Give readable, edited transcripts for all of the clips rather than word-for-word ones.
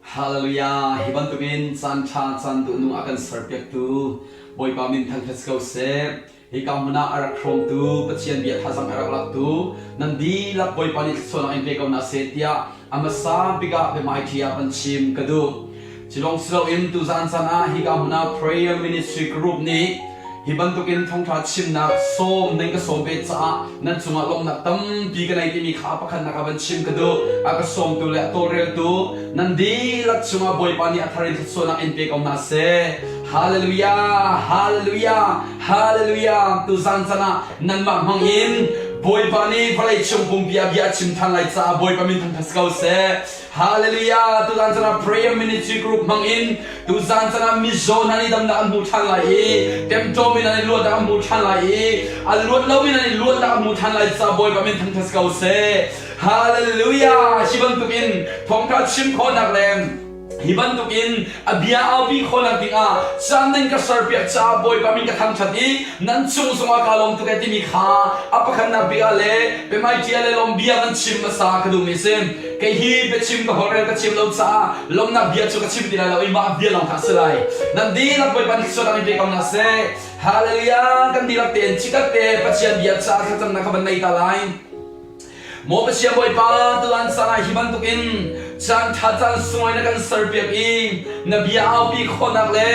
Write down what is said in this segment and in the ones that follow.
Hallelujah! Hi bantukin caan ṭha caan duhnung a kan serpiaktu Bawipa min thangṭhat si ko seh. Hika hmun ah a rak hrawmtu Pathian bia thazang a rak laktu nan dihlak Bawipa nih thluachuahnak in pe ko hna seh tiah a hmasa bik ah biahmaiṭhi ah van chim ka duh. Cu lawng si loin tuzaan caan ah hika hmun ah Prayer Ministry Group nih hi bantukin thawngṭha chimnak sawm nan ka sawm ve caah nan cungah lawmhnak tampi ka nei timi kha pakhatnak ah van chim ka duh. A ka sawmtu le a tawlreltu nan dihlak cungah Bawipa nih a thar in thluachuahnak in pe ko hna seh. Hallelujah! Hallelujah! Hallelujah! Tuzaan caan ah nanmah hmang in Bawipa nih vawlei chung pumpi ah bia a chim ṭhan lai caah Bawipa min thangṭhat si ko seh. Hallelujah! Tuzaan caan ah Prayer Ministry Group hmang in tuzaan caan ah mizaw hna nih damnak an hmu ṭhan lai i ṭemṭawm in an i luatnak an hmu ṭhan lai i a luat lomi hna nih luatnak an hmu ṭhan lai caah Bawipa min thangṭhat si ko seh. Hallelujah! Hi bantukin thawngṭha chim khawhnak le Hi bantukin a bia aupi khawhnak dingah caan nan ka serpiak caah Bawipa min ka thangṭhat i nan cung zongah kaa lawm tuk e timi kha a pakhatnak bik ah le biahmaiṭi le lawm bia van chim hmasa ka duhmi a si. Kei hi biachim ka holhrel ka thiam lo caah lawmhnak bia cu ka chim ti lai lo i mah bia lawng kha a si lai. Nan dihlak Bawipa nih thluachuahnak in pe ko hna seh. Hallelujah! Kan dihlak tein chikkhat te Pathian bia caah thlacamnak kha van nei ta lai. Maw Pathian Bawipa, tuan caan ah hi bantukin caan ṭha caan sunglawi na kan serpiak i na bia aupi khawhnak le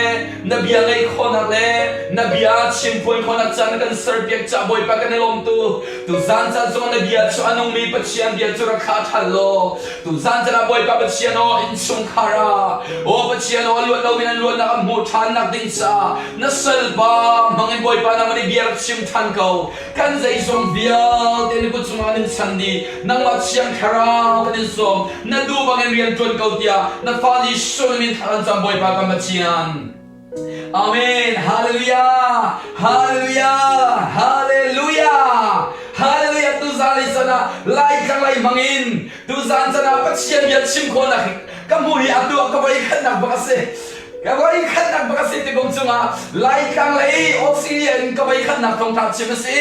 na bia ngaih khawhnak le na bia chimphuan khawhnak caan na kan serpiak caah Bawipa kan i lawm tu. Tuzaan caan zongah na bia cu a nungmi Pathian bia cu rak thlah ṭhan law tuzaan caan ah Bawipa Pathian aw innchungkhar ah aw Pathian aw a luat lomi nan luatnak an hmuh ṭhannak ding caah na salpa hmangin Bawipa nangmah nih bia rak chim ṭhan ko. Kan zeizong vialte na kut cungah nan chan dih. Nangmah Thiang Thlarau kan in sawm. Na duh bangin rian ṭuan ko tiah na fa Jesuh na min thla kan cam Bawipa kan Pathian. Amen. Hallelujah. Hallelujah. Hallelujah. Hallelujah. Tuzan lei chan ah Laitlang lei hmangin tuzan chan ah Pathian bia chim khawhnak ka hmuh hi atu ah ka voi khatnak bak a si. Ka voi khatnak bak a si ti kum chungah Laitlang lei Australia in ka voi khatnak thawngtha chim a si.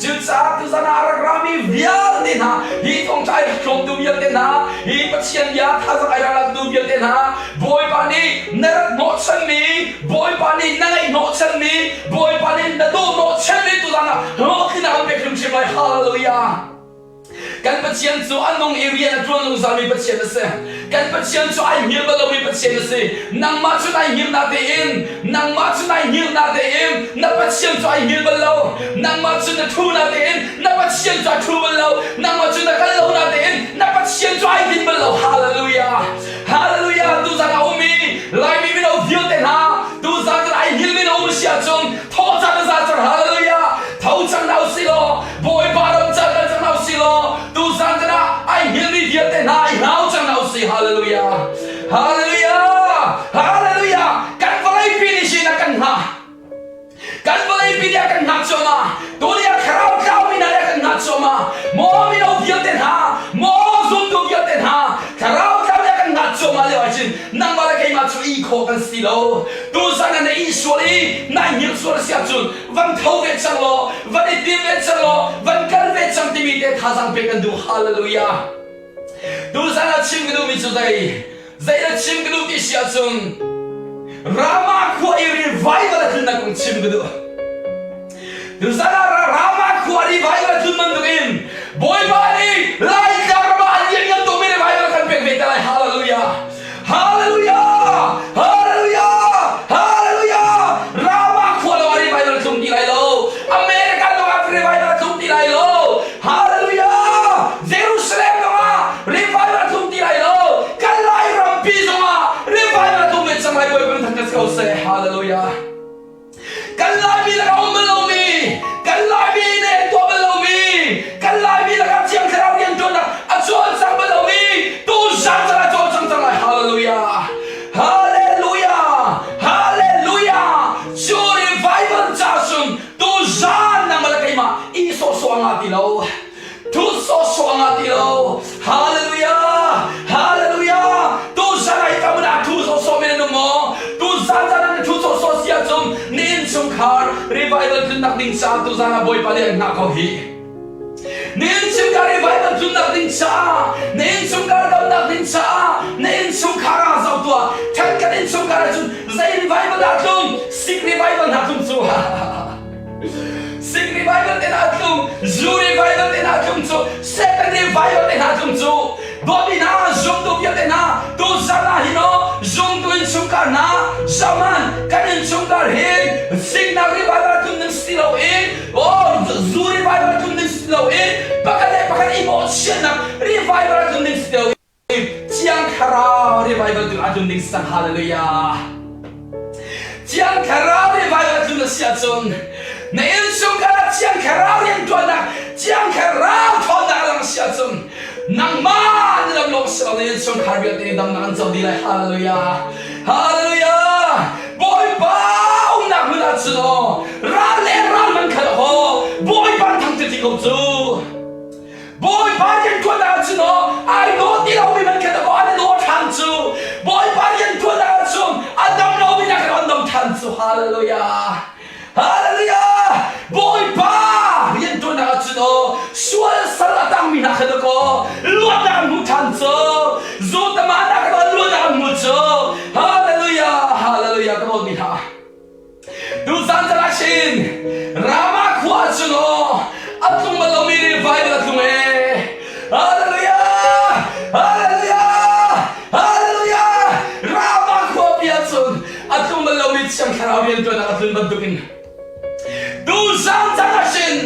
Cucaah tuzan ah a rak rami vialte hna, hi thawngtha ai rak tlawmtu vialte hna, hi Pathian bia thazaang ai rak laktu vialte hna, Bawipa nih na rat hnawhchanmi, Bawipa nih na ngaih hnawhchanmi, Bawipa nih na dawh hnawhchanmi tuzan ah hlawhtlinnak an pek hrimhrim lai. Hallelujah! Kan Pathian cu a nung i rian a ṭuan zungzalmi Pathian a si. Kan Pathian cu ai hngilh bal lomi Pathian a si. Nangmah cu nai hngilh na tein, nangmah cu nai hngilh na tein, na Pathian cu ai hngilh bal lo. Nangmah cu na ṭhu na tein, na Pathian cu a ṭhu bal lo. Nangmah cu na kal lo na tein, na Pathian cu ai din bal lo. Hallelujah! Hallelujah! Tuzan a ummi Laimi mino vialte hna, tuzan cu ai hngilhmi na um si ahcun thawh cang na za cang. Hallelujah! Tho cang hna usih law Bawipa ram cang kan cang hna usih law tuzan tan ah ai hngilhmi vialte hna i hlau cang hna usih. Hallelujah! Hallelujah! Hallelujah! Kan vawleipi nih sin a kan hngah. Kan vawleipi nih a kan hngah cuahmah. Tuni ah thlarau tlaumi hna nih a kan hngah cuahmah. Maw mino vialte hna, maw zumtu vialte hna, thlarau tlau nih a kan hngah cuahmah lio ahcun nangmah le keimah cu i khawh kan si lo. Tuzan ah na ih sual i na hngilh sual a si ahcun van tho ve cang law, van i tim ve cang law, van kal ve cang timi te thazaang pek kan duh. Hallelujah. Tuzan ah chim ka duhmi cu zei? Zei na chim ka duh ti si ahcun Rama khua i revival a tlunnak kong chim ka duh. Tuzan ah Rama khua revival a tlun bantukin Bawipa nih Laitlang ram ah a lianngan tukmi revival kan pek ve te lai. Hallelujah! Hallelujah! Hallelujah! Hallelujah! Rama khua lo ah revival a tlung ti lai lo. America zong ah revival a tlung ti lai lo. Hallelujah! Jerusalem zongah revival a tlung ti lai lo. Kan Lairampi zongah revival a tlung ve cang lai Bawipa thangṭhat ko seh. Hallelujah! Kan Laimi lakah um bal lomi, kan Laimi nih an tuah bal lomi, kan Laimi lakah Thiang Thlarau rianṭuannak a cawlcang bal lomi, tu zan cang a cawlcang cang lai. Hallelujah! Hallelujah! Hallelujah! Cu revival ca cun Tuzaan nangmah le keimah i sawhsawh a ngah ti lo. Thu sawhsawh a ngah ti lo. Hallelujah! Hallelujah! Tuzaan ah hika hmun ah thu sawhsawh men an um maw? Tuzaan zaan ah na thu sawhsawh si ahcun na innchungkhar revival tlunnak ding caah tuzaan ah Bawipa nih an hngah ko hih. Na innchungkhar revival tlunnak ding caah, na innchungkhar damnak ding caah, na innchungkhar ah zoh. Sikh revival hna tlung cu. Sikh revival te hna tlung, Zu revival te hna tlung cu, Satan revival te hna tlung cu. Dawtmi hna, zumtu vialte hna, tu zan ah hin aw, zumtu innchungkhar hna, zaman kan innchungkhar hin siknak revival tlung ding si lo i, oh, zu revival tlung ding si lo i, pakhat le pakhat i mawhchiatnak revival tlung ding si lo i, Thiang Thlarau revival tu a tlun ding sang hallelujah. Thiang Thlarau revival a tlun a si ahcun na innchungkhar ah Thiang Thlarau rianṭuannak Thiang Thlarau ṭhawnnak a lang si ahcun nangmah na dam lawng si lo na innchungkhar vialte nih damnak an co dih lai hallelujah. Hallelujah. Bawipa umnak hmun ah cun aw ral le ral man khat aw Bawipa thangṭhat ko cu. Bawipa rianṭuannak ah cun aw ai daw ti lomi man kha dakaw an i daw ṭhan cu Bawipa rianṭuannak ah cun a dam lomi nak in an dam ṭhan cu Hallelujah Hallelujah Bawipa rianṭuannak ah cun aw sual sal a tangmi hna kha dakaw luatnak an hmu ṭhan cu zutama nak in luatnak an hmu cu Hallelujah Hallelujah ka dawtmi hna Tuzan caan ah chin Rama khua ah cun aw a tlung bal lomi revival a tlung ee. Hallelujah! Hallelujah! Hallelujah! Rama khua pi ah cun a tlung bal lomi Thiang Thlarau riantuannak a tlun bantukin tuzan caan ah chin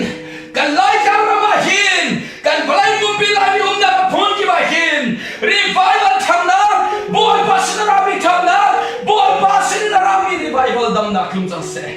kan Laitlang ram ah hin kan vawlei pumpi Laimi umnak a phun kip ah hin revival ṭhamnak Bawipa sin a rami ṭhamnak Bawipa sin a rami revival damnak tlung cang seh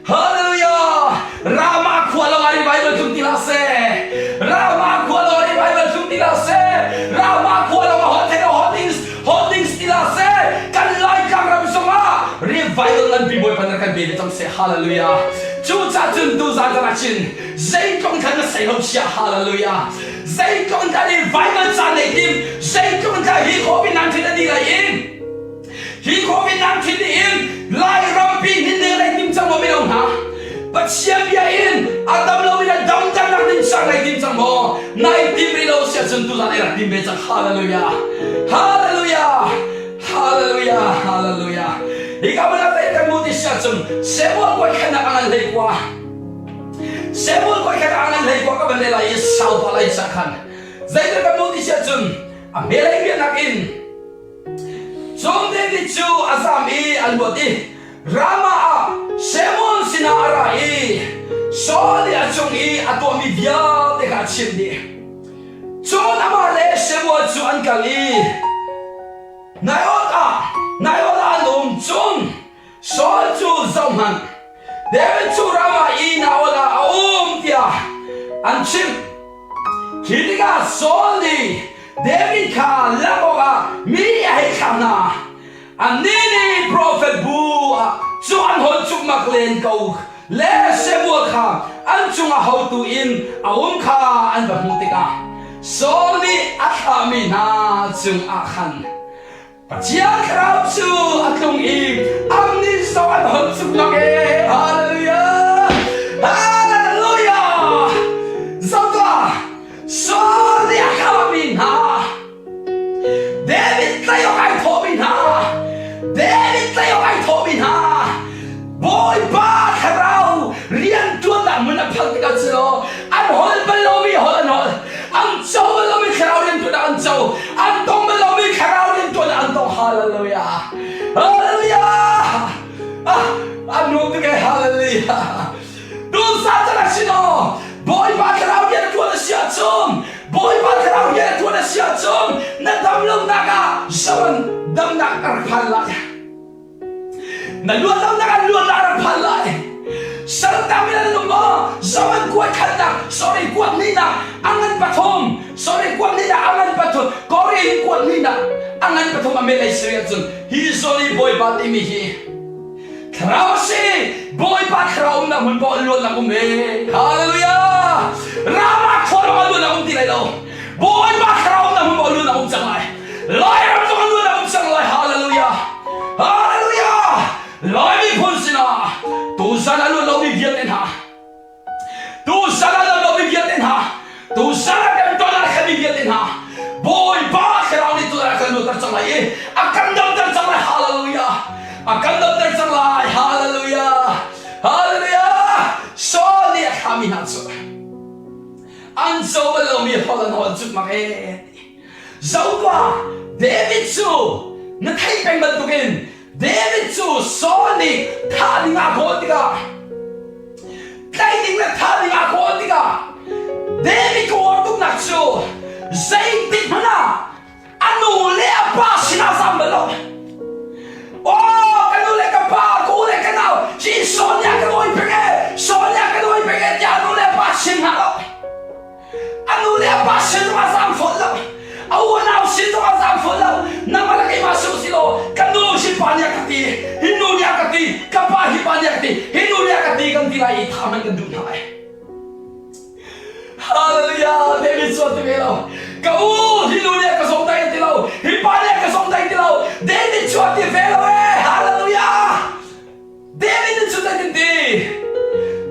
Hallelujah Rama khua lawng ah revival tlung ti hlah seh Rama khua lawng ah revival tlung ti hlah seh Rama khua lawng ah hotel holdings holdings ti hlah seh kan Laitlang ram zongah revival nganpi Bawipa nih kan pe cang seh Hallelujah Cucaah cun tuzan zan ah chin zeitluk khan na sei lo chia hallelujah zeitluk khan i Bible ca nei tim zeitluk khan hi COVID 19 a dih lai in hi COVID 19 nih in Lairampi hin ne lei tim cang maw mino hna Pathian bia in a dam lo in a dam nak ding sang nei tim cang maw nai tim rih lo sia cun tuzan ai rak tim ve cang hallelujah hallelujah hallelujah hallelujah hi ka mun ah kan mu ti sia cun Samuel koi khanak a ngan hlei kwa Samuel koi khat a ngan hlei kwa ka van le lai i sau pa lai sa khan zeidah kan mu ti sia cun a hmelei biaknak in cun David cu a zam i a luat i Ramah ah Samuel sinah a ra i Saul nih a cung i a tuahmi vialte kha a chimh dih. Cun amah le Samuel cu an kal i Naioth ah Naioth ah an um. Cun Saul cu zohhmanh, David cu Ramah i Naoth ah a um tiah an chimh. Khi tikah Saul nih David kha lak awkah mi a hei thlah hna. Annih nih profet bu ah cu an hon cukmak len ko le Samuel kha an cungah hotu in a um kha an va hmuh tikah Saul nih a thlahmi hna cungah khan Pathian Thlarau cu a tlung i annih zong an hon cukmak ee. Hallelujah! Hallelujah! Zoh tuah! Saul nih a thlahmi hna David tlaih awk ai thawhmi hna David tlaih awk ai thawhmi hna Bawipa Thlarau rianṭuannak hmun a phak tikah cun aw an holh bal lomi holh an holh an co bal lomi thlarau rianṭuannak an co an tong bal lomi thlarau rianṭuannak an tong hallelujah hallelujah ah an nuam tuk ee hallelujah Tun Satan a si aw Bawipa thlarau rian a ṭuan a si ahcun Bawipa thlarau rian a ṭuan a si ahcun na dam lonak ah zoan damnak a rak phan lai Na luat lonak ah luatnak rak phan lai. Saltang in an um maw? Zoan kuat khatnak, sorry kuat hnihnak, a ngan pathum, sorry kuat hnihnak, a ngan pathum, Korin kuat hnihnak, a ngan pathum a mel ei siri ahcun hi zawn i Bawipa timi hi thlarau a si. Bawipa thlarau umnak hmun paoh luatnak um e. Hallelujah! Rama khua lawng ah luatnak um ti lai lo. Bawipa thlarau umnak hmun paoh luatnak um cang lai. Lairam zong an luat um cang lai. Hallelujah. Hallelujah. Lai miphun sinah tuzan a luat lomi vialte hna tuzan a luat lomi vialte hna tuzan a kan ton a khanmi vialte hna Bawipa thlarau nih tuzan a kan luatter cang lai i a kan damter cang lai. Hallelujah. A kan damter cang lai. Hallelujah. An co bal lomi holh an holh cut mak ee. Zo tuah, David cu na theih peng bantukin David cu Saul nih thah ding ah kawl tikah tlaih ding le thah ding ah kawl tikah David ka uar tuknak cu zeitik hmanh ah a nu le a pa sinah zam bal lo. Aw ka nu le ka pa, ka u le ka nau, hi Saul nih a ka dawi peng ee, Saul nih a ka dawi peng ee tiah a nu le a pa sin hna lo. A nu le a pa sin zong a zaam fawn lo. A unau sin zong a zaam fawn lo. Nangmah le keimah si usih law ka nu hi pa nih a ka ti, hi nu nih a ka ti, ka pa hi pa nih a ka ti, hi nu nih a ka ti kan ti lai i tha hmanh kan duh hna lai. Hallelujah! David cu a ti ve lo. Ka u, hi nu nih a ka zong dai ti lo. Hi pa nih a ka zong dai ti lo. David cu a ti ve lo ee. Hallelujah! David nih cun an ti.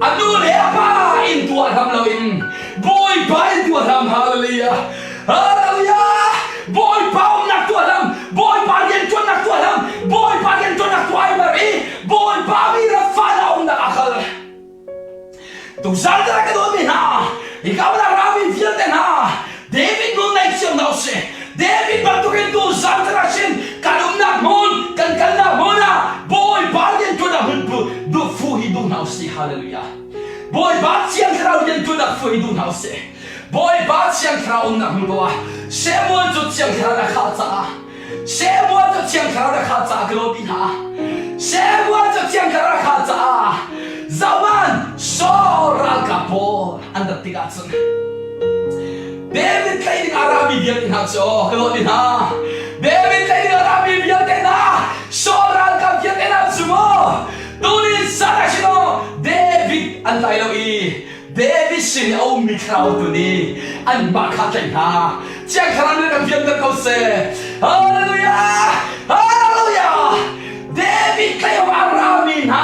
A nu le a pa in tuah hram loin Bawipa in tuah hram. Hallelujah! Hallelujah! Bawipa umnak tuah hram. Bawipa rianṭuannak tuah hram. Bawipa rianṭuannak tuah ai mer i Bawipa mi rafa na umnak a kal. Tuzan te ka dawtmi hna, hika hmun ah rami vialte hna, David nawl ngaih cio hna usih. David bantukin tuzan te ah sin kan umnak hmun, kan kalnak hmun ah Bawipa riantuan ah hun duh fu hi duh hna usih. Hallelujah. Bawipa Thiang Thlarau riantuan ah fu hi duh hna usih. Bawipa Thiang Thlarau umnak hmun ko ah Samuel cu Thiang Thlarau a khah caah Samuel cu Thiang Thlarau na khah caah ka lawmpi hna. Samuel cu Thiang Thlarau na khah caah zohman Saul ralkap pawl an rat tikah cun David tlaih ding ah rami vialte hna cu ka lawmpi hna. David tlaih ding ah rami vialte hna Saul ralkap vialte hna cu maw tuni zan ah hin David an tlai lo i David sin i a ummi thlarau tu nih anmah kha tlaih hna. Thiang Thlarau nih kan fianter ko seh. Hallelujah! Hallelujah! David tlaih awk a rami hna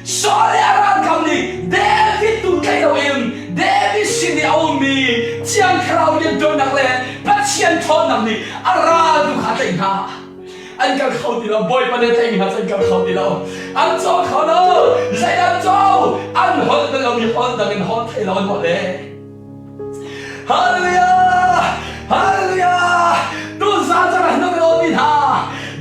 Saul le a ralkap nih David tu tlaih loin David sin i a ummi Thiang Thlarau rianṭuannak le Pathian ṭhawnnak nih a ral tu kha tlaih hna. An kal kho ti lo bawipa nih tlaihmi hna cu an kal kho ti lo an caw kho lo zei an caw an holh bal lomi holh dang in holh thei lo an holh le Hallelujah Hallelujah tu zan zan ah na mi hna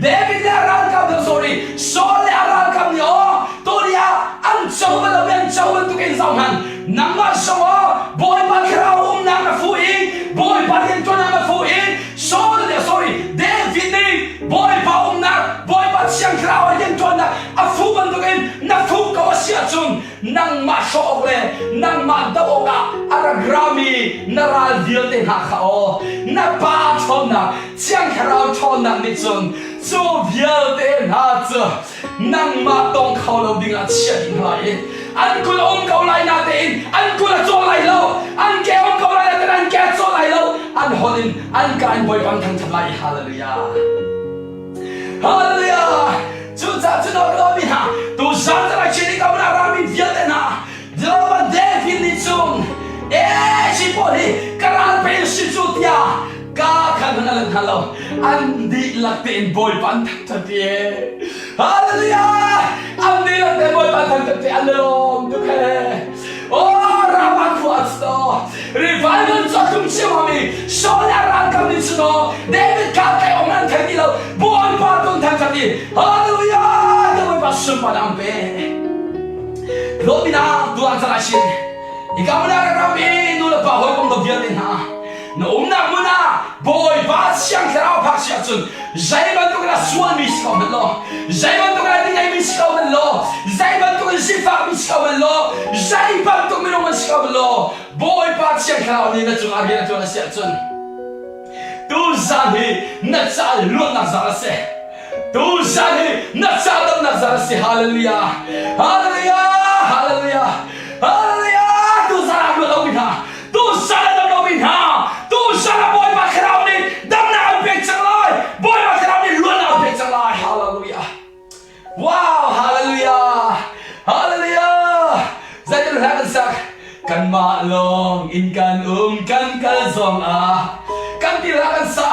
David le a ralkap hna sorry Saul le a ralkap nih aw tunia an co bal lo an co bantuk in zoh hman nangmah zong aw Bawipa thlarau umnak na fu i Bawipa riantuan na fu i Saul nih sorry David nih Bawipa umnak Bawipa Thiang Thlarau a rianṭuannak a fu bantukin na fuh ko a si ahcun nangmah hrawh awk le nangmah doh awkah a rak rami na ral vialte hna kha aw na pa ṭhawnnak Thiang Thlarau ṭhawnnak nih cun cu vialte hna cu nangmah tong kho lo dingah chiah dih hna lai i an kul a um ko lai natein an kul a caw lai lo an ke a um ko lai natein an ke a caw lai lo an holh in an ka in Bawipa an thangṭhat lai i hallelujah hallelujah cucaah cu nawl mi hna tu zan zan chin i ka rami vialte hna Jehovah David nih cun ee hi pawl hi ka ral pei si cu tiah ka khan hmanh an hna lo an dihlak tein Bawipa an thangṭhat i Hallelujah an dihlak tein Bawipa an thangṭhat i an lawm tuk he Oh Rama khua cu revival cu a tlung cio mi Saul le a ralkap nih cun aw David kha kai om an thei ti lo Bawipa tu an thangṭhat i Hallelujah Bawipa sunparnak an pe Lawmina tuah cang ah sin hika hmun ah ram i nu le pa hawikom dawt vialte hna na umnak hmun ah Bawipa Thiang Thlarau phak si ahcun zei bantuk in a sualmi si ko hmanh law zei bantuk in a dingeimi si ko hmanh law zei bantuk in sifakmi si ko hmanh law zei bantuk minung an si ko hmanh law Bawipa Thiang Thlarau nih na cungah rian a ṭuan a si ahcun tuzan hi na ca luatnak zan a si Tuzan hi na ca damnak zan a si. Hallelujah. Hallelujah. Hallelujah. Hallelujah. Tuzan ah luat lomi hna. Tuzan ah dam lomi hna. Tuzan ah Bawipa Thlarau nih damnak an pek cang lai. Bawipa Thlarau nih luatnak an pek cang lai. Hallelujah. Wow, hallelujah. Hallelujah. Zeitin hla kan sak? Kanmah lawng in kan um kan kal zong ah kan ti hla kan sa.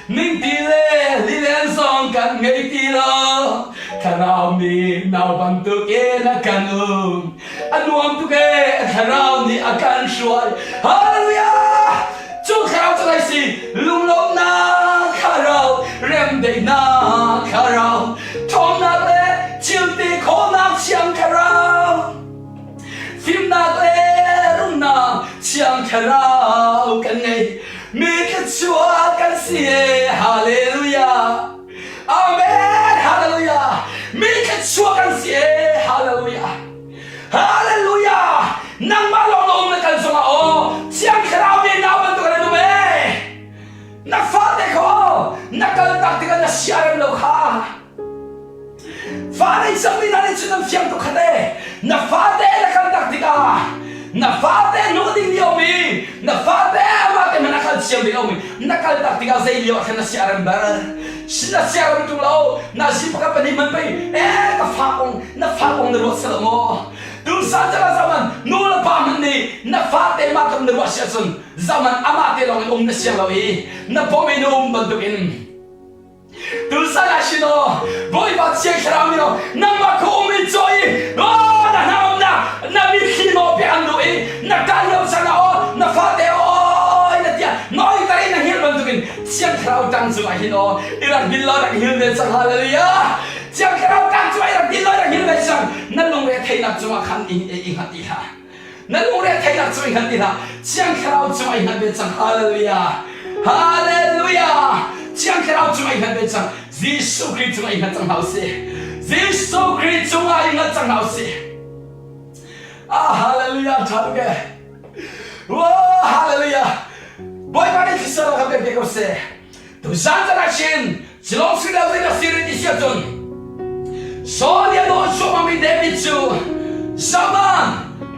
Ningti le lilen zong kan ngei ti lo. Thlarau nih nau bantuk in a kan um. A nuam tuk ee. A thlarau nih a kan hruai. Hallelujah! Cu thlarau cu kai si lunglawmhnak thlarau, remdaihnak thlarau, ṭhawnnak le thilti khawhnak thiang thlarau, fimnak le rumnak thiang thlarau kan ngei. Mi thluachuah kan si ee. Hallelujah! Amen! Hallelujah! Mi thluachuah kan si ee. Hallelujah! Hallelujah! Nangmah lawng na um na kal zongah aw Thiang Thlarau nih nau bantuk in an um ee. Na fate kha aw na kal tak tikah na siarem lo kha. Fa nei cangmi hna nih cun an fiang tuk khat ee. Na fate na kal tak tikah na fate hnu ding lio mi na fate amah te hmanh a kal thiam rih lomi na kal tak tikah zei lio ah khan na siarem ber na siarem ṭung lo na si pakhat pahnih hmanh pei ee ka fa kong na fa kong na ruat selo maw Tulsan cala zaman nu le pa hmanh nih na fate mah tluk na ruah si ahcun zaman amah te lawng in um na siang lo i na pom in na um bantukin Tulsan ah sin aw Bawipa Thiang Thlarau nih aw nangmah kha um in caw i aw na hnangamnak na mitthli naw piak an duh i na kal lio chan ah aw na fate aw na tiah noi tar in na hngilh bantukin Thiang Thlarau tang cungah hin aw i rak bil law rak hil ve cang hallelujah Thiang Thlarau tang cungah i rak bil law i rak hil ve cang na lungre theihnak cungah khan i i hngat ti hlah Na lungre theihnak cu i hngat ti hlah. Thiang Thlarau cu ai hngat ve cang. Hallelujah. Hallelujah. Thiang Thlarau cu ai hngat ve cang. Jesuh Khrih cung ai hngat cang hna usih. Jesuh Khrih cung ah i hngat cang hna usih. Ah, hallelujah. Ṭha tuk ee. Wow, hallelujah. Bawipa nih thisen kan pek ve ko seh. Tuzan caan ah chin Cilawng si lo ding a si rih ti si ahcun Saul nih a nawl cuahmahmi David cu zaman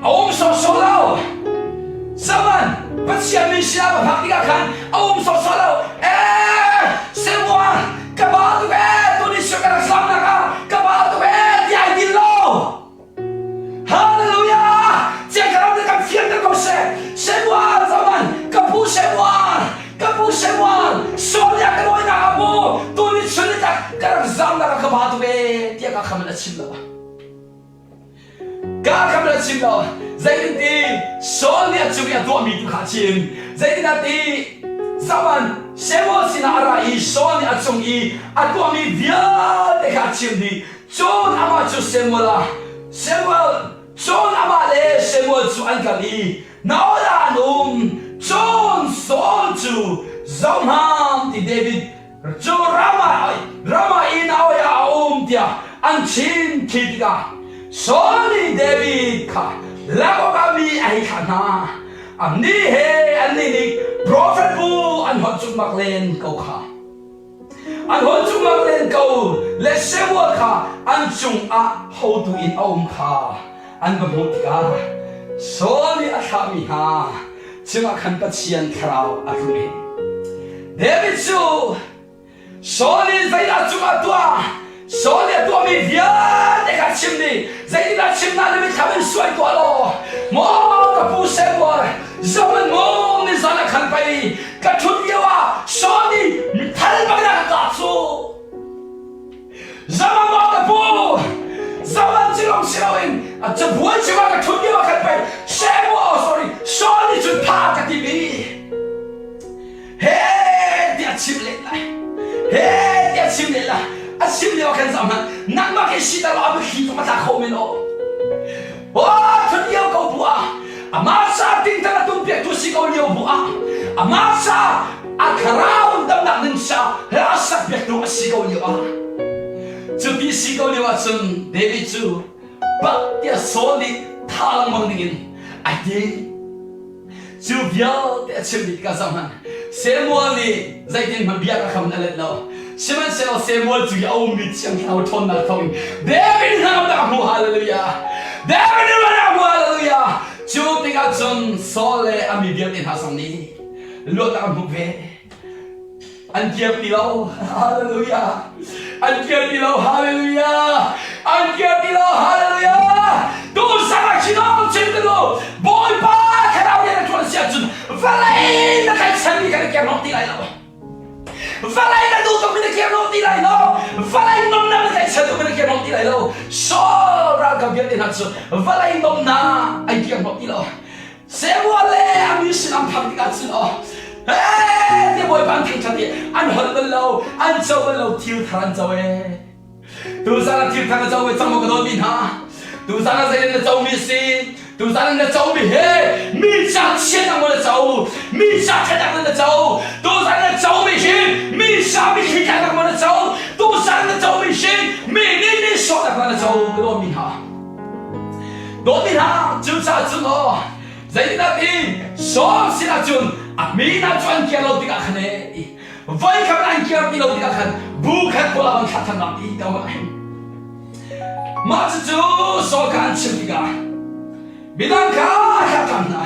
a um sawhsawh lo. Zaman Pathian min sinah va phak tikah khan a um sawhsawh lo. Ee, Samuel, ka ba tuk ee, tuni sui ka rak zamnak ah ka ba tuk ee, ti ai din lo. Hallelujah! Chiangthlarau nih kan fianter ko seh. Samuel zaman ka pu Samuel, ka pu Samuel, Saul nih a ka dawinak ah mu, tuni chun ni tak ka rak zamnak ah ka ba tuk ee tiah ka kham in a chim lo. Ka kham in a chim lo. Zeitinti Saul nih a cung i a tuahmi tu kha a chim. Zeitindah ti zaman Samuel sinah a ra i Saul nih a cung i a tuahmi vialte kha a chim dih. Cun amah cu Samuel ah Samuel cun amah le Samuel cu an kal i Naol ah an um. Cun Saul cu zohhmanh ti David cu Ramah Ramah i Naoi ah a um tiah an chim khi tikah Saul nih David kha lak awkah mi a hei thlah hna. Annih he annih nih profet bu an holh cukmak len ko kha. An hawi cungah len ko le Samuel kha an cungah hotu in a um kha an va hmuh tikah Saul nih a thlahmi hna cungah khan Pathian thlarau a tlung i David cu Saul nih zeidah cungah tuah Saul nih a tuahmi vialte kha chim dih. Zeitindah chim na na mitthlam in suai tuah law, maw ka pu Samuel, zohhmanh maw nizan ah khan pei ka ṭhut lio ah Saul nih thal bangin a ka kah cu. Zohhmanh maw ka pu, zohhmanh ci lawng si loin a cabuai cungah ka ṭhut lio ah khan pei Samuel, sorry, Saul nih cun tha a ka timh i He tiah chim len lai. He tiah chim len lai. A chim lio khan zam hmanh nangmah ke si ta lo a thli tung a tla kho men o. Oh thun lio ko bu ah amah sa ting tang a tum piak tu si ko lio bu ah amah sa a thlarau damnak ding sa hla sak piak tu a si ko lio ah cuti si ko lio ah cun David cu bak tiah Saul nih tha lengmang ding in ai tim Cu vialte a chim dih tikah zohhmanh, Samuel nih zeitin hmanh bia ka kham in a let lo. Sihmanhsehlaw Samuel cu a ummi Thiang Thlarau ṭhawnnak thawngin David hnangamnak a hmu. Hallelujah! David nih ruahnak a hmu. Hallelujah! Cu tikah cun Saul le a mi vialte hna zong nih luatnak an hmuh ve. An kir ti lo. Hallelujah. An kir ti lo. Hallelujah. An kir ti lo. Hallelujah. Tu sang ah chin chin tu Bawipa thlarau nih na ṭuan si ahcun vawlei na tlaihchanmi kha na kir hnawh ti lai lo. Vawlei na duh tukmi na kir hnawh ti lai lo. Vawlei nomnak na tlaihchan tukmi na kir hnawh ti lai lo. Saul ralkap vialte hna. hna cu vawlei nomnak ai kiang hnawh ti lo. Samuel le a mi sin an phak tikah cun aw ti Bawipa an thangṭhat i an holh bal lo, an co bal lo, thil thar an co ee. Tuzan ah thil thar na co ve cang maw ka dawtmi hna? Tuzan ah zeitin na comi a si? Tuzan ah na comi he mi ca chiatnak maw na co? Mi ca ṭhatnak na co? Tuzan na comi hi mi ca mitthli tlaknak maw na co? Tuzan na comi hi mi nih nihsawhnak na co? Ka dawtmi hna. Dawtmi hna, cucaah cun aw zeitindah ti Saul sinah cun a mi hna cu an kir lo tikah khan ee Voikhat an kir ti lo tikah khan bu khat kawl ah van thlah than ti ka van hin. Mah cucu Saul kha an chim tikah midang kha a thlah ṭhan hna.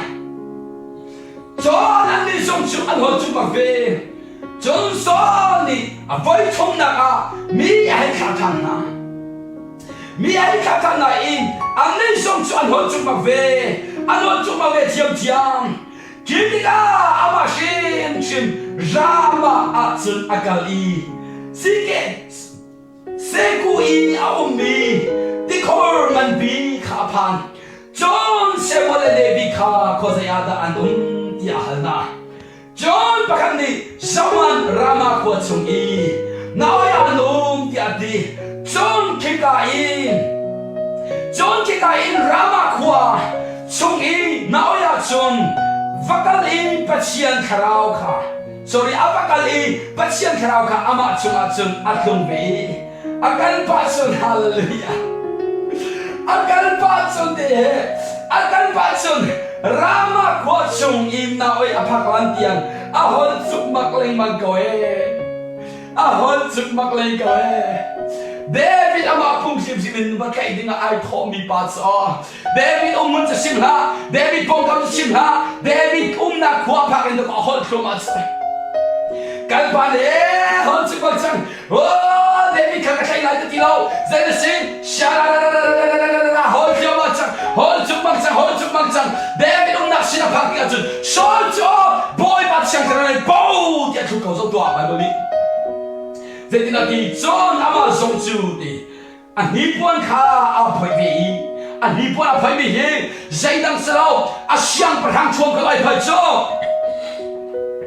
Cun annih zong cu an hol cu bak ve. Cun Saul nih a voi thumnak ah mi a hei thlah ṭhan hna. Mi a hei thlah ṭhan hna i annih zong cu an hol cu bak ve. An hol cu bak ve thiamthiam. Khi tikah amah hrimhrim Ramah ah cun a kal i Seku i a ummi tikhor nganpi kha a phan. Cun Samuel le Levi kha khuazei ah dah an um tiah a hal hna. Cun pakhat nih Zaman Ramah khua chung i Naoi ah an um tiah a ti. Cun khika in cun khika in Ramah khua chung i na oi ahcun va kal i Pathian thlarau kha sorry a va kal i Pathian thlarau kha amah chungah cun a tlung ve i a kal pah cun hallelujah a kal pah cun te he a kal pah cun Rama khua chung i na oi a phak lan tiang a hon cukmak lengmang ko ee A hon cukmak lei ko ee. David amah phung hrimhrim in va tlaih ding ah ai thawhmi pa cu David umhmun cu sim hlah David pawngkam cu sim hlah David umnak khua phak in a holh thluahmah cu kan pa nih hon cukmak cang oh David kha ka tlaih lai ka ti lo zei na si sha hol thluahmah cang hol cukmak cang hol cukmak cang David umnak sin a phak tikah cun Saul cu Bawipa thiang thlarau nih bo tiah thu ko zoh tuah Bible nih zeitin a ti cun amah zong cu ti a hnipuan kha aa phoih ve i a hnipuan a phoihmi hi zeidang si lo a siangpahrang thuam kha ai phoih cu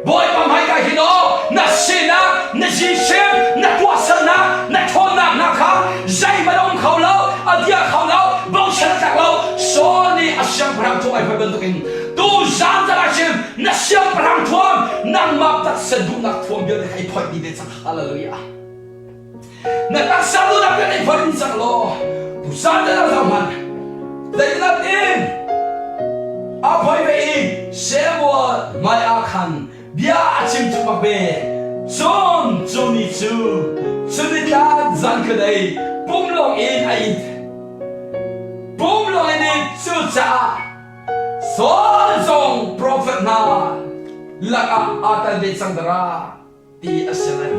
Bawipa hmaika hin aw na sinak na zisim na tuahsernak na ṭhawnnak hna kha zeihmanh a um kho lo a dia kho lo bochan a tlak lo Saul nih a siangpahrang thuam ai phoih bantukin tu zan zan ah cun na siangpahrang thuam nangmah taksa duhnak thuam vialte kha i phoih dih ve cang hallelujah na taksa duhnak vialte i phoih dih cang law tu zan zan ah zoh hmanh zeitinah in a phoih ve i Samuel hmai ah khan bia a chim cu bak ve cun cu ni cu chunitlak zan khuadei pum lawng in a it pum lawng in cucaah Saul zong profet hna lakah aa tel ve cang dara ti a si lai.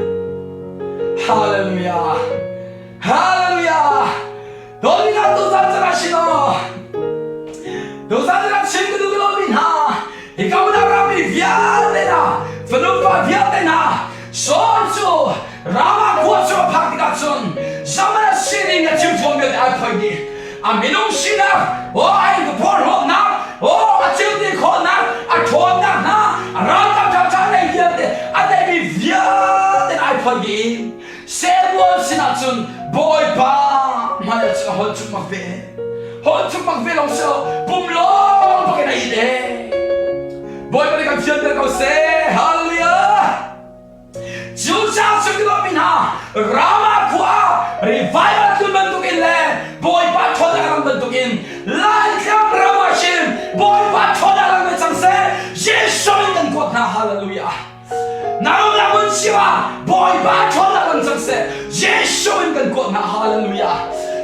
Hallelujah! Hallelujah! Dawtnak tuzan cana si law tuzan cana chim ka duh ka mi hna hika hmun ah rami vialte hna fanu fa vialte hna Saul cu Ramah khua cu a phak tikah cun zaman a sining a chim thuam vialte ai phoih dih. A minung sinak, aw ai porhlawtnak, aw a thilti khawhnak, a ṭhawnnak hna, a ralkap ṭhaṭha nei vialte, a neihmi vialte ai phoih dih i Samuel sinah cun Bawipa hmai ah cun a holh cukmak ve. Holh cukmak ve lawng si lo, pum lawng bakin a it ee. Bawipa nih kan fianter ko seh. Hallelujah! Cucaah cu mi hna Ramah khua revival tlun bantukin le Bawipa ṭhawnnak ram bantukin Laitlang ram ah hin Bawipa ṭhawnnak ram in cang seh Jesuh in kan kuat hna hallelujah Na umnak hmun cio ah Bawipa ṭhawnnak ram cang seh Jesuh in kan kuat hna hallelujah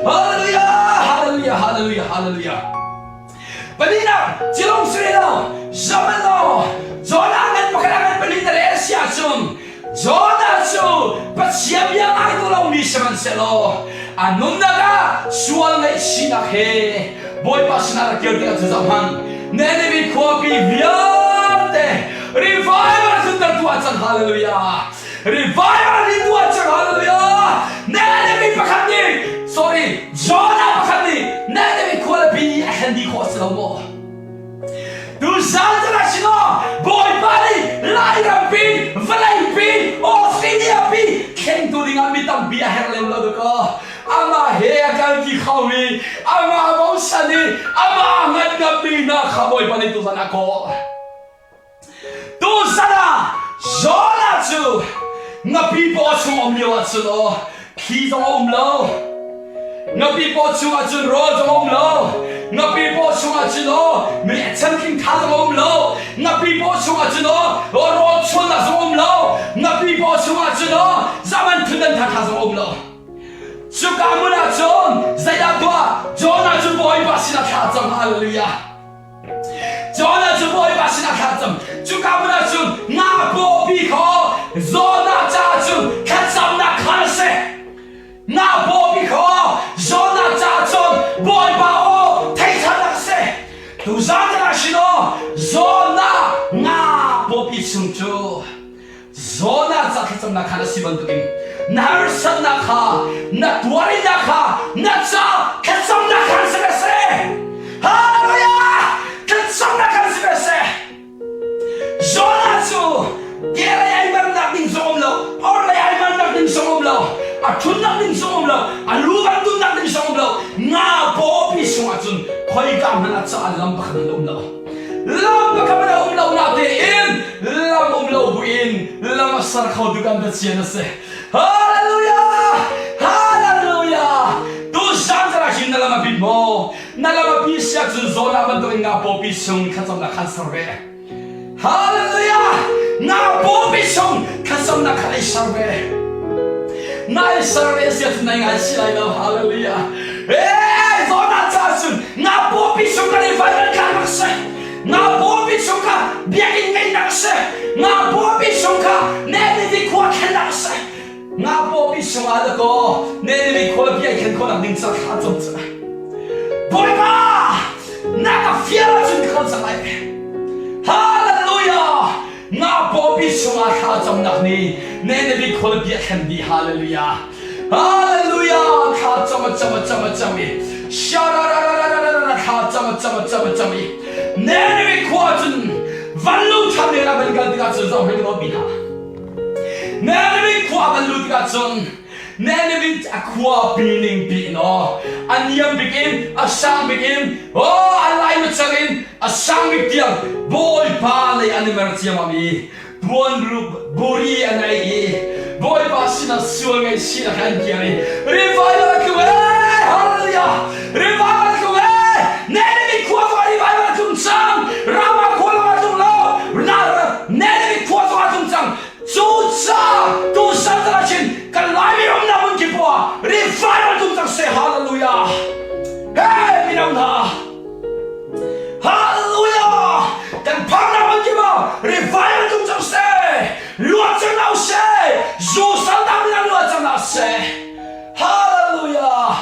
hallelujah hallelujah hallelujah hallelujah Palinak cilung si lo zaman lo Jonah ngan pakhat ngan pali na rel si ahcun Jonah cu Pathian bia ngai duh lomi sihmanhsehlaw a nunnak ah sual ngaihchihnak he Bawipa sinah rak kir tikah cu zoh hmanh Nineveh khuapi vialte revival tluntertu ah cang hallelujah revival hi tuah cang hallelujah Nineveh pakhat nih sorry Jonah pakhat nih Nineveh khua. um lo dakaw. Amah he a kalti khomi, amah bochan i amah ngan ngammi hna kha Bawipa nih tuzan a kawl. Tuzan ah Jonah cu ngapi paw chung um lio ahcun aw thli zong a um lo. Ngapi paw chung ahcun rawl zong a um lo. Ngapi paw chung ahcun aw mi chantling tha zong a um lo. Ngapi paw chung ahcun aw rawl chuannak zong a um lo. Ngapi paw chung ahcun aw zaman thutdan tha tha zong a um lo. Cuka hmun ah cun zeidah tuah? Jonah cu Bawipa sinah thla cam. Hallelujah. Jonah cu Bawipa sinah thla cam. Cuka hmun ah cun nga pawpi kha Jonah caah cun thlacamnak kha a si. Nga pawpi kha Jonah caah cun Bawipa aw theitharnak a si. Tuzan ah sin aw Jonah nga pawpi chung cu Jonah ca thlacamnak khan a si bantukin na harsatnak kha na tuarinak kha na ca thlacamnak khan si ve seh. Hallelujah! Thlacamnak khan si ve seh. Jonah cu kehlei ai mernak ding zong um lo, orhlei ai mernak ding zong um lo, a ṭhutnak ding zong um lo, a lu van tunnak ding zong um lo, nga pawpi chungah cun khoika hmanh ah ca lam pakhat in um lo. Lam pakhat hmanh a um lo na tein lam um lo buin lam a ser kho tu kan Pathian a si. Hallelujah! Hallelujah! Tu zan zan ah hin na lam a bit maw? Na lam a pi siah cun Jonah bantukin nga pawpi chung thlacamnak khan ser ve. Hallelujah! Nga pawpi chung thlacamnak khan ei ser ve. Nai ser ve siah cun nai ngai si lai lo. Hallelujah! Hey, Jonah ca cun nga pawpi chung kan i vai kan rak si. Nga pawpi chung kha biakinn ngeihnak a si. Nga pawpi chung kha Ninive khua thlennak a si. Nga pawpi chung ah dakaw Ninive khua bia i thlen khawhnak ding ca thla cam cu. Bawipa, na ka fial ahcun ka kal cang lai. Hallelujah! Nga pawpi chungah thla camnak nih Ninive khua bia thlen dih. Hallelujah! Hallelujah! Thla cam a cam a cam a cam i sharararararara thla cam a cam a cam a cam i Nineveh khua cun van lu ṭhan ding ah van kal tikah cun zoh hei ka dawtmi hna. Nineveh khua van lu tikah cun Nineveh a khua pi ning pi in aw a niam bik in a sang bik in aw a lai macang in a sang bik tiang Bawipa lei an i mer ciammam i Puanruk buri a ngei i Bawipa sinah sual ngaihchihnak he an kir i revival a tlung ee hallelujah revival a tlung ee Nehemi khua zongah revival a tlung cang Ramah khua lawng a tlung lo Nehemi khua zongah a tlung cang cucaah tu sal ah chin kan Laimi umnak hmun kip ah revival tlung cang seh hallelujah hey mino hna Hallelujah! Kan phaknak hmun kip ah revival tum cang seh! Luat cang hna usih! Zu saltang in luat cang hna seh! Hallelujah!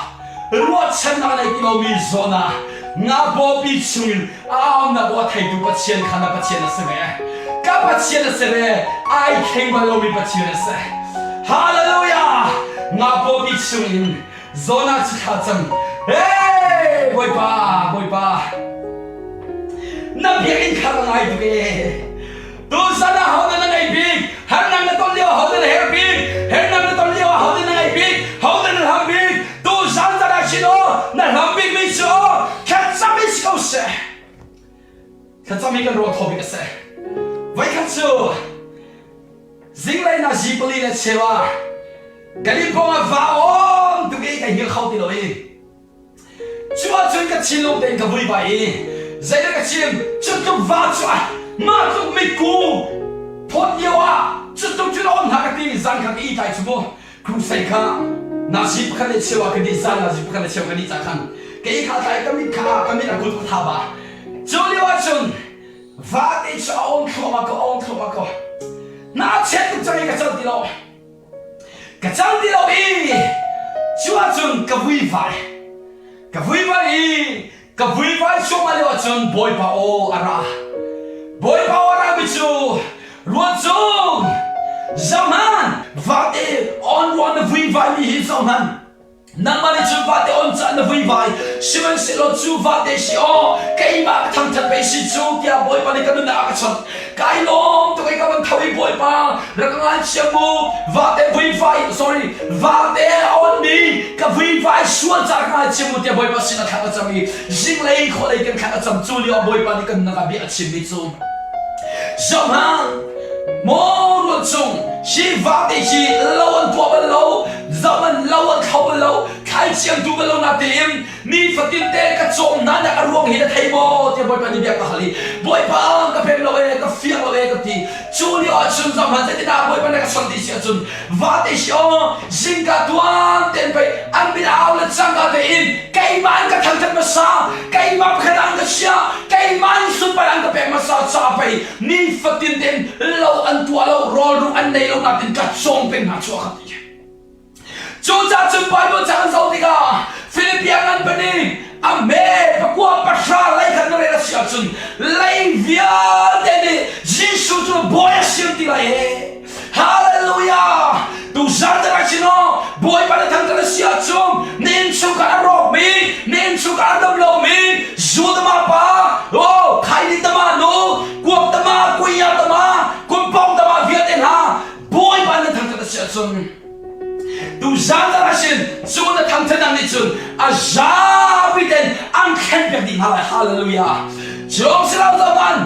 Ruahchannak nei ti lomi zawn ah nga pawpi chungin a aunak aw a theitu Pathian kha na Pathian a si ve. Ka Pathian a si ve. Ai thleng bal lomi Pathian a si. Hallelujah! Nga pawpi chungin Jonah cu thla cam. Hey, Bawipa, Bawipa. Na biakinn kha ka ngai tuk ee. Tuzan ah ho na ngei bik? Harnak na ton lio ho na herh bik? Hernak na ton lio ho na ngei bik? Ho na hlam bik? Tuzan zan ah chin aw, na hlam bik mi cu aw, thlacam in si ko seh. Thlacam hi kan ruah thaw bik a si. Voikhat cu Zinglei na zi pali le cheu ah Kalimpong ah va awm tuk i ka hngilh kho ti lo i cu ahcun ka thinlung tein ka vuivai i zeidah ka chim cu tluk va cu ah mah tluk mitku phawt lio ah cu tluk cun a um hna ka ti zan kha ka ih tlai cu mu crusade kha nazi pakhat le cheu ah ka dih zan nazi pakhat le cheu ka dih ca khan ka ih kha tlai ka mit kha ka mit a kut ka tha ba cu lio ahcun Vate cu a awng thluahmah ko, a awng thluahmah ko. Na chiat tuk cang i ka cang ti lo. Ka cang ti lo i cu ahcun ka vuivai. Ka vuivai i ka vuivai cuahmah lio ahcun Bawipa aw a ra. Bawipa aw a rami cu ruat cung zohhmanh vate on ruang na vuivai mi hi zohhmanh Nangmah nih cun vate on cah na vuivai, sihmanhsehlaw cu vate si aw, keimah ka thangṭhat pei si cu, tiah Bawipa nih ka nunnak a ka chawnh. Kai lawm tuk i ka van tho i Bawipa, rak ka ngaithiam mu, vate vuivai, sorry, vate on Khrihfa i sual ca ka ngai mu tiah Bawipa sin a thla ka cam i zinglei khualei kan thla ka cam cu lio ah Bawipa nih kan nak ah bia a chimmi cu zohhmanh maw rual chung hi vate hi lo an tuah bal lo zaman lo an thlo bal lo thlaici an tuh bal lo natein nifatin te ka cawm hna nak a ruang hi na thei maw tiah Bawipa nih bia ka hal i Bawipa ka pem lo e ka fiang lo e ka ti cu lio ahcun zohhmanh zeitindah Bawipa nih ka chawnh ti si ahcun Vate hi aw zingka tuan tein pei an min au le cangka tein keimah in ka thangthat hmasa keimah pakhat ah an ka chiah keimah in sunpar an ka pek hmasa ca pei nifatin tein lo an tuah lo rawlruk an nei lo natin ka cawm peng hna cu a ka ti. Cucaah cun Bible ca kan zoh tikah Philippian ngan pahnih a me pakua pahra lei khan na rel a si ahcun lei vialte nih Jesuh cu bawi a siam ti lai e. Hallelujah! Tuzan te lai no Bawipa na thangthat a si ahcun na innchungkhar a rawkmi, na innchungkhar a dam lomi, zu tama pa, oh, khaini tama nu, kuak tama, kuya tama, kumpong tama vialte hna Bawipa na thangthat a si ahcun tuzan te lai sin cu na thangthatnak nih cun a zapi ten an thlen piak dih hna lai. Hallelujah! Cu si lo zaman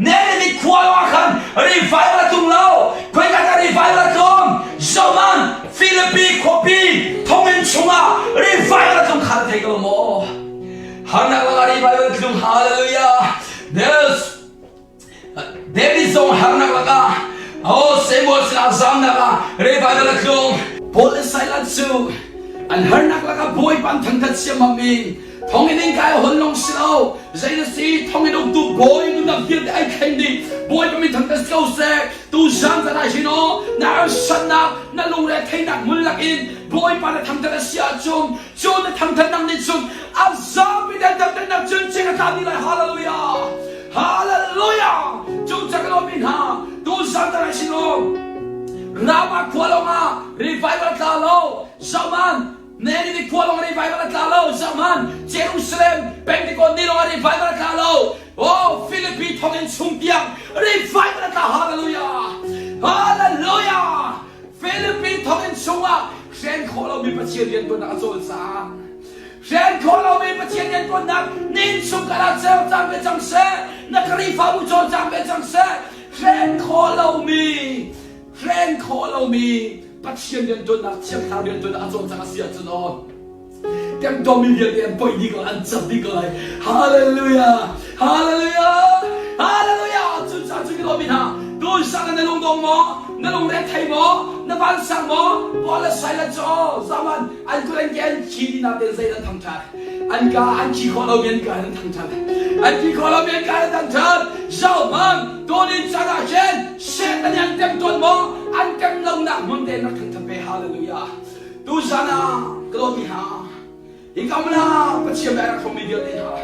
Nehemi khua lawngah khan revival a tlung lo. Khoika dah revival a tlung? Zohman Philippi khuapi thonginn chungah revival a tlung kha na thei ko maw? Harnak lakah revival a tlung. Hallelujah. There's David zong harnak lakah oh Samuel sinah zamnak ah revival a tlung. Paul le Silas cu an harnak lakah Bawipa an thangthat siammam i Thonginn in kai hon long si lo. Zei na si thonginn uktu bawi nunnak vialte ai thleng dih. Bawipa min thang ko seh. Tu zan zan ah hin aw na harsatnak na lungre theinak hmun lak in Bawipa na thangthat a si ahcun cu na thangthatnak nih cun a zapi den thangthatnak cun ching a tla dih lai. Hallelujah. Hallelujah. Cu cak lo mi hna tu zan zan ah hin aw Rama khua lawngah revival tla lo. Zaman Nehemi khua lawng revival a tla lo. Zohhmanh, Jerusalem Pentecost ni lawng ah revival a tla lo. Oh, Philippi thonginn chung tiang revival a tla. Hallelujah! Hallelujah! Philippi thonginn chungah hren khawh lomi Pathian riantuannak a cawlcang. Hren khawh lomi Pathian riantuannak nin chung kal ah cawlcang ve cang seh. Na Khrihfabu cawlcang ve cang seh. Hren khawh lomi hren khawh lomi Pathian riantuannak Thiang Thlarau riantuannak a cawlcang a si ahcun aw temtuarmi vialte an poi dih ko an cat dih ko lai. Hallelujah! Hallelujah! Hallelujah! Cucaah cu ka lawmi hna tuisan ah na lungdong maw? Na lungre thei maw? Na vansang maw? Paul le Silas cu aw zaman an kut an ke an thi dih natin zei an thangṭhat. An ka an thi khawh lomi an ka an thangṭhat. An thi khawh lomi an ka an thangṭhat. Zohhmanh, tunin caan ah hin Satan nih an tem tawn maw? An tem lonak hmun te rak thangṭhat ve. Hallelujah. Tuzan ah ka dawtmi hna, hi kamla Pathian bia rak hrawmmi vialte hna,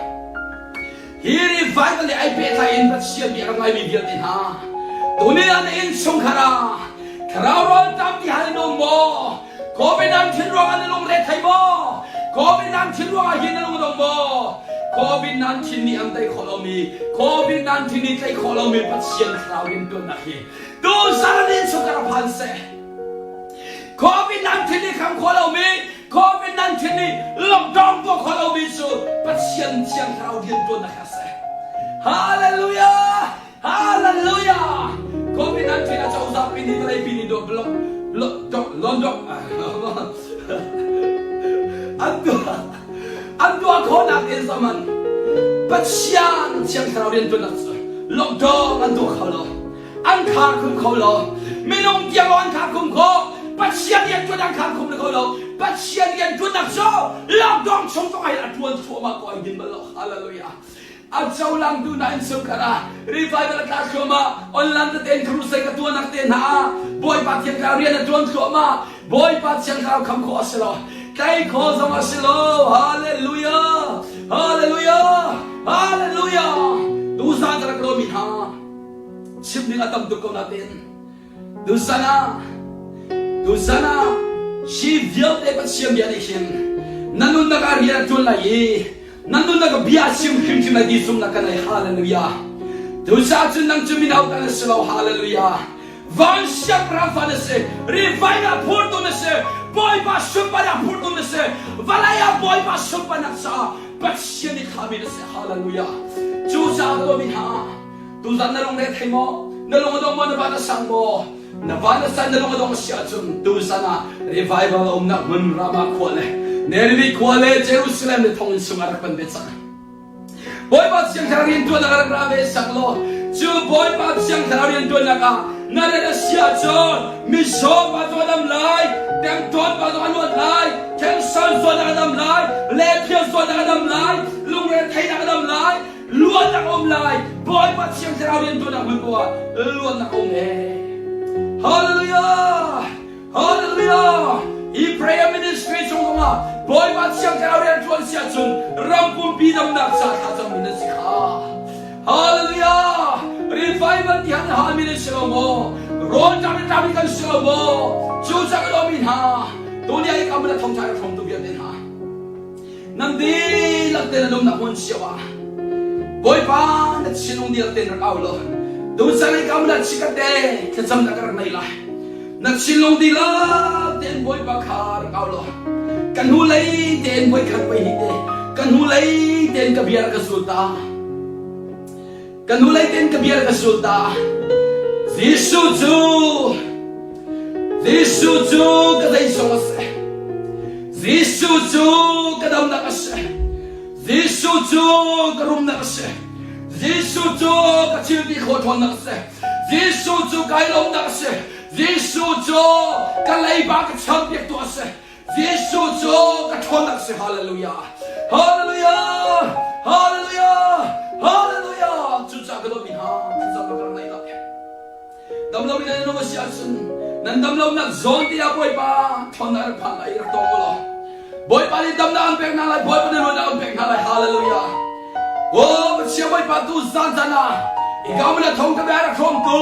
hi revival nih ai pehtlai in Pathian bia rak ngaimi vialte hna, tuni ah na innchungkhar ah thlarau rawl tam ti hal in um maw? COVID-19 ruangah na lungre thei maw? COVID-19 ruangah hin na lung dong maw? COVID-19 nih an tei khawh lomi, COVID-19 nih tlaih khawh lomi Pathian thlarau riantuannak hi tuzan in chung ka phan seh. COVID-19 nih kham khawh lomi, COVID-19 nih lockdown tuah khawh lomi cu Pathian thiang thlarau riantuannak hi a si. Hallelujah! Hallelujah! COVID-19 a cozah pi nih vawlei pi nih dawt blok London an tuah an tuah khawhnak in zaman Pathian thiang thlarau riantuannak cu lockdown an tuah kho lo an khar khum kho lo minung tiang an khar khum kho Pathian riantuan an khar khum kho lo Pathian riantuannak cu lockdown chung zong ah hin a tuan thluahmah ko ai din bal lo hallelujah A cohlangtu hna innchungkhar ah revival a tla thluahmah. Online tete in crusade a tuahnak te hna ah Bawipa Thiang Thlarau rian a tuan thluahmah. Bawipa Thiang Thlarau kham khawh a si lo. Tlai khawh zong a si lo. Hallelujah! Hallelujah! Hallelujah! Tuzan ka rak lawmi hna chim ding a tam tuk ko nain tuzan ah tuzan ah hi vialte Pathian bia nih hin na nunnak ah rian a tuan lai i Na nunnak bia chim hrimhrim lai ti zumnak ka nei. Hallelujah. Tucah cun nang cu mino ta na si lo. Hallelujah. Van siangpahrang fa na si. Revival phurtu na si. Bawipa sunparnak phurtu na si. si. Vawlei ah Bawipa sunparnak caah Pathian nih thlahmi na si. Hallelujah. Cucaah ka dawmi hna, tuzan na lungre thei maw? Na lung a dong maw? Na van a sang maw? Na van a san na lung a dong a si ahcun tuzan ah revival a umnak hmun Ramah khua le Nerivi khua le Jerusalem le thonginn chung ah rak pan ve cang. Bawipa Thiang Thlarau riantuannak ah rak ra ve sak law cu Bawipa Thiang Thlarau riantuannak ah na rat a si ahcun mizaw pa zong a dam lai, temtawn pa zong a luat lai, cancer zawtnak a dam lai, lephiar zawtnak a dam lai, lungretheihnak a dam lai, luatnak a um lai. Bawipa Thiang Thlarau riantuannak hmun poah ah luatnak a um ee. Hallelujah! Hallelujah! Hi prayer ministry chung zongah Bawipa Thiang Thlarau rian ṭuan si ahcun ram pumpi damnak ca thlacammi nan si kha. Hallelujah! Revival ti han halmi nan si lo maw? Rawl ṭam in ṭami kan si lo maw? Cu ca ka lawmi hna, tuni ah i kam le thongṭha ka hrawmtu vialte hna. Nan dihlak te nan umnak hmun cio ah Bawipa na thinlung dihlak tein rak au law tuchan i kam le chikkhat te thlacamnak ka rak nei lai. Na thinlung dihlak tein Bawipa kha rak au law ka hnulei tein voikhat voihnih te ka hnulei tein ka bia rak ka zul ta. Ka hnulei tein ka bia ka sul ta. Jesuh cu Jesuh cu ka zeizong a si. Jesuh cu ka damnak a si. Jesuh cu ka rumnak a si. Jesuh cu ka thil ti khawh ṭhawnnak a si. Jesuh cu kai lawmnak a si. Jesuh cu ka leiba ka champiaktu a si. Jesuh cu ka ṭhawnnak si. Hallelujah! Hallelujah! Hallelujah! Hallelujah! Cucaah ka dawtmi hna, thlacam ka rak neih lai. Damlo in nan um a si ahcun nan damlonak zawn te ah Bawipa ṭhawnnak rak phan lai rak tawng u law Bawipa nih damnak an pek hna lai, Bawipa nih ruahnak an pek hna lai. Hallelujah! Oh, Pathian Bawipa tu zan zan ah i ka thong ka bia rak hrawmtu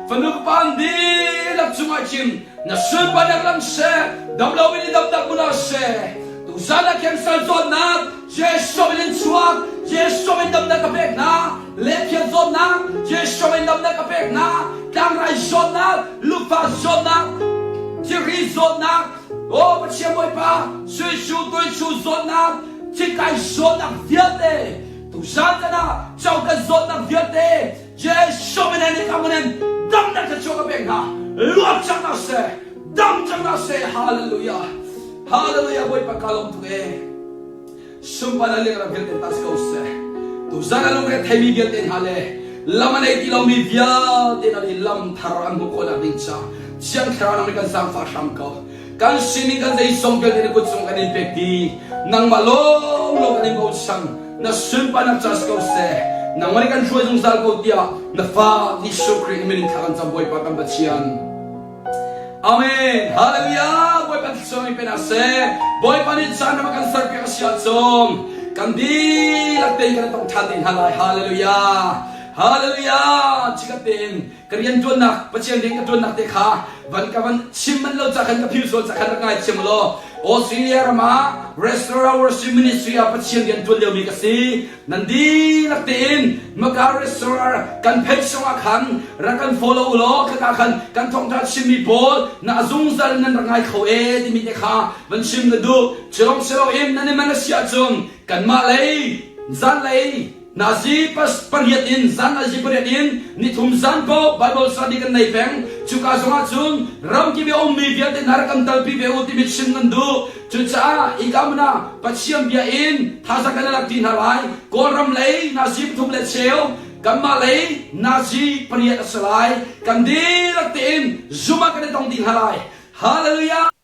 fanu ka pa an dihlak cungah khin Na sunparnak lam seh, damlo in i damnak hmun ah seh. Tuzan ah cancer zawtnak, Jesuh min in chuak, Jesuh min damnak ka pek hna. Lephiat zawtnak, Jesuh min damnak ka pek hna. Tlangrai zawtnak, lufa zawtnak, thiri zawtnak, Oh Pathian Bawipa, suisu tuisu zawtnak, thikai zawtnak vialte, tuzan tan ah coka zawtnak vialte, Jesuh min in ka in damnak ka chuak ka pek hna. Luat cang hna seh. Dam cang hna seh. Hallelujah. Hallelujah. Bawipa ka lawm tuk ee. Sunparnak le ram vialte ta si ko seh. Tuzan a lungre theimi vialte hna le lam a nei ti lomi vialte hna nih lam thar an hmuh khawhnak ding ca Thiang Thlarau nang nih kan zaangfah hram ko. Kan sining kan zeizong vialte na kut cung kan in pek dih. Nangmah lawnglawng kan in bochan. Na sunparnak ca si ko seh. Nangmah nih kan hruai zungzal ko tiah na fa Jesuh Khrih min in thla kan cam Bawipa kan Pathian. Amen. Hallelujah. Bawipa thluachuah mi pe hna seh. Bawipa nih caan ram a kan serpiak a si ahcun kan dihlak tein kan tong ṭhan ding hna lai. Hallelujah. Hallelujah. Chikat tein ka rianṭuannak Pathian rian ka ṭuannak te kha van ka van chim manh lo ca khan ka phil sual ca khan rak ngai thiam law Australia ram ah Restaurant Worship Ministry ah Pathian rian ṭuan liomi ka si nan dihlak tein maka restaurant kan page zongah khan rak kan follow u law khaka khan kan thawngṭha chimmi pawl na zungzal nan rak ngai kho e timi te kha van chim na duh cilong silo in nan i man a si ahcun kanmah lei zan lei Nazi pariat in zan nazi pariat in nithum zan paoh Bible study kan nei peng. Cuka zongah cun ramkip i a ummi vialte hna rak kan talpi ve u timi chim kan duh. Cucaah hika hmun ah Pathian bia in thazaang kan lak ṭi hna lai. Kawlram lei nazi pathum le cheu, kanmah lei nazi pariat a si lai. Kan dihlak tein zum ah kan i tong dih hna lai. Hallelujah!